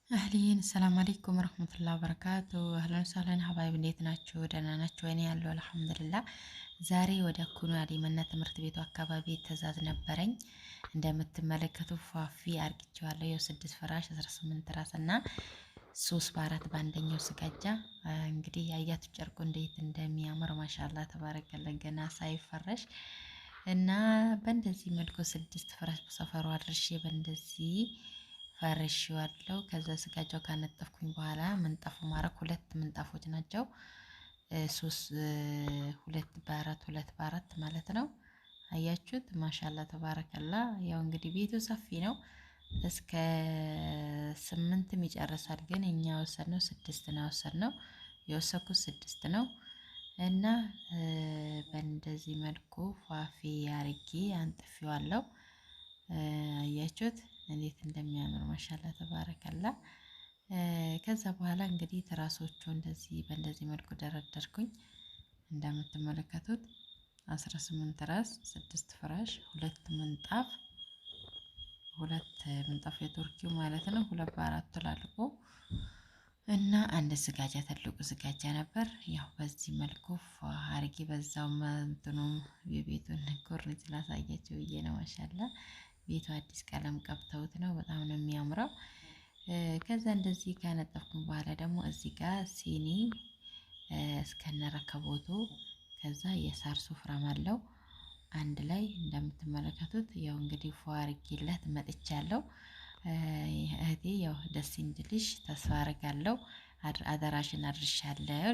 أهلين السلام عليكم ورحمة الله وبركاته። أهلا وسهلا حبايب፣ እንዴት ናችሁ? ደህና ናችሁ? እኔ ያለው الحمد لله። ዛሬ ወደ ኩኑ አሊመና ትምህርት ቤቱ አካባቢ ትእዛዝ ነበረኝ። እንደምትመለከቱ ፏፊ አርግቼዋለሁ። ያው 6 ፍራሽ፣ 18 ትራስ እና 3 በ4 በአንደኛው ስጋጃ። እንግዲህ ያያቱ ጨርቁ እንዴት እንደሚያምር ما شاء الله تبارك الله፣ ገና ሳይፈረሽ። እና በእንደዚህ መልኩ 6 ፍራሽ በሰፈሩ አድርሼ በእንደዚህ ፈርሼዋለሁ። ከዛ ስጋጃው ካነጠፍኩኝ በኋላ ምንጣፉ ማረክ፣ ሁለት ምንጣፎች ናቸው። ሶስት፣ 2 በ4፣ 2 በ4 ማለት ነው። አያችሁት? ما شاء الله تبارك الله። ያው እንግዲህ ቤቱ ሰፊ ነው። እስከ 8ም ይጨርሳል። ግን እኛ ወሰድነው 6 ነው የወሰድነው። የወሰድኩት 6 ነው። እና በእንደዚህ መልኩ ፏፊ አርጌ አንጥፌዋለሁ። አያችሁት እንዴት እንደሚያምር? ما شاء الله تبارك الله። ከዛ በኋላ እንግዲህ ትራሶቹ እንደዚህ በእንደዚህ መልኩ ደረደርኩኝ። እንደምትመለከቱት 18 ትራስ፣ 6 ፍራሽ፣ ሁለት ምንጣፍ፣ ሁለት ምንጣፍ የቱርኪው ማለት ነው። 2 በ4 ትላልቁ እና አንድ ስጋጃ፣ ትልቁ ስጋጃ ነበር። ያው በዚህ መልኩ አርጌ በዛው እንትኑም የቤቱን ኮርኒስ ላሳያችሁ ብዬ ነው። ما شاء الله ቤቱ አዲስ ቀለም ቀብተውት ነው። በጣም ነው የሚያምረው። ከዛ እንደዚህ ካነጠፍኩኝ በኋላ ደግሞ እዚህ ጋር ሲኒ እስከነረከቦቱ፣ ከዛ የሳር ሱፍራም አለው አንድ ላይ። እንደምትመለከቱት ያው እንግዲህ ፏ አርጌላት መጥቻለሁ። እህቴ ያው ደስ እንድልሽ ተስፋ አርጋለሁ። አደራሽን አድርሻለሁ።